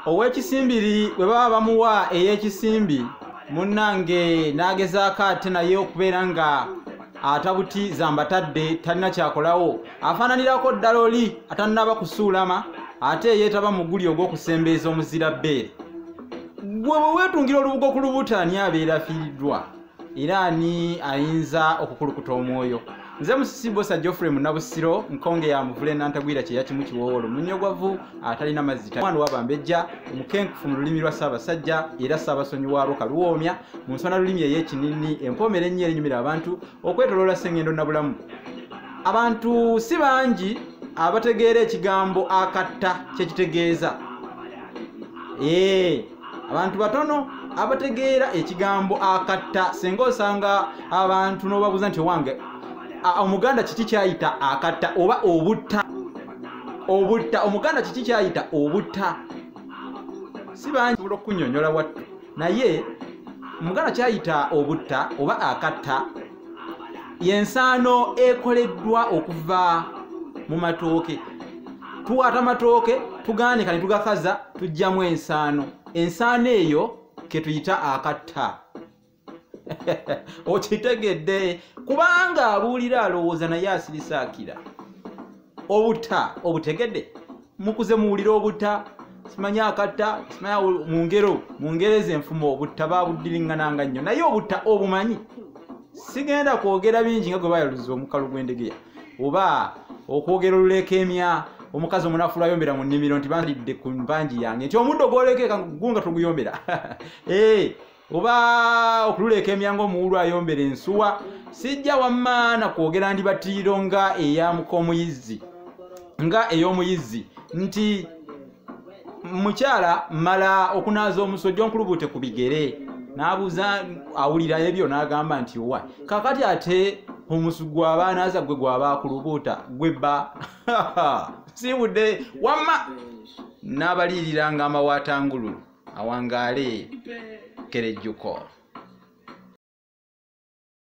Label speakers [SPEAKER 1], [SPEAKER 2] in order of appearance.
[SPEAKER 1] Ow'ekisimbiri bwe baba bamuwa ey'ekisimbi, munnange n'agezaako ate naye okubeera nga atabuti zambatadde, talina kyakolawo, afaananirako ddala oli atannaba kusuulama ate yeetaba mu guli ogw'okusembeeza omuzira bbeere. Gwe bwe weetungira olubugo ku lubuto, ani abeera afiiriddwa era ani ayinza okukulukuta omwoyo? Nze Musisi Bosa Geoffrey Munnabusiro, nkonge ya muvule nantagwira kyeya kimu kiwoowolo munyogwavu atalina mazzi, mwana wabambejja omukenkufu mu lulimi lwa Ssaabasajja era Ssaabasonyi waalwo Kaluwoomya mu nsona lulimi ey'ekinini empoomera ennyo erinyumira abantu okwetoloola Ssengendo Nabulamu. Abantu si bangi abategeera ekigambo akatta kyekitegeeza. Abantu batono abategeera ekigambo akatta. Senga osanga abantu n'obabuuza nti owange Omuganda kiki kyayita akatta oba obutta? Obutta Omuganda kiki kyayita obutta? Si bangi sobola okunyonyola wattu, naye Omuganda kyayita obutta oba akatta y'ensaano ekoleddwa okuva mu matooke. Tuwaata matooke, tugaanika ne tugakaza, tujjamu ensaano. Ensaano eyo ke tuyita akatta. Okitegedde? Kubanga abuulira alowooza naye asirisaakira. Obutta obutegedde? Mukuze muwulire obutta, simanyi akatta, simanyi mu ngero, mu ngero ezo enfumo obutta babuddiriŋŋananga nnyo, naye obutta obumanyi? Sigenda kwogera bingi nga gwe bayaluza omukalu gw'endegeya oba okwogera olulekeemya omukazi omunafu lwayombera mu nnimiro nti banzalidde ku mpangi yange, nti omuddo gwoleka gunga toguyombera, oba okululeeka nga omuwulu ayombera ensuwa. Sijja wamma na kwogera ndibatiiro nga eyamuka omuyizzi, nga ey'omuyizzi nti mukyala mala okunaaza omusojja onkulubuute ku bigere, n'abuuza awulira ebyo n'agamba nti owa kakati ate omusu gwaba anaaza gwe gwaba akulubuuta gwe bba. Siibudde wamma n'abaliiriranga amawaatangululu. Awangaale kerejjuko.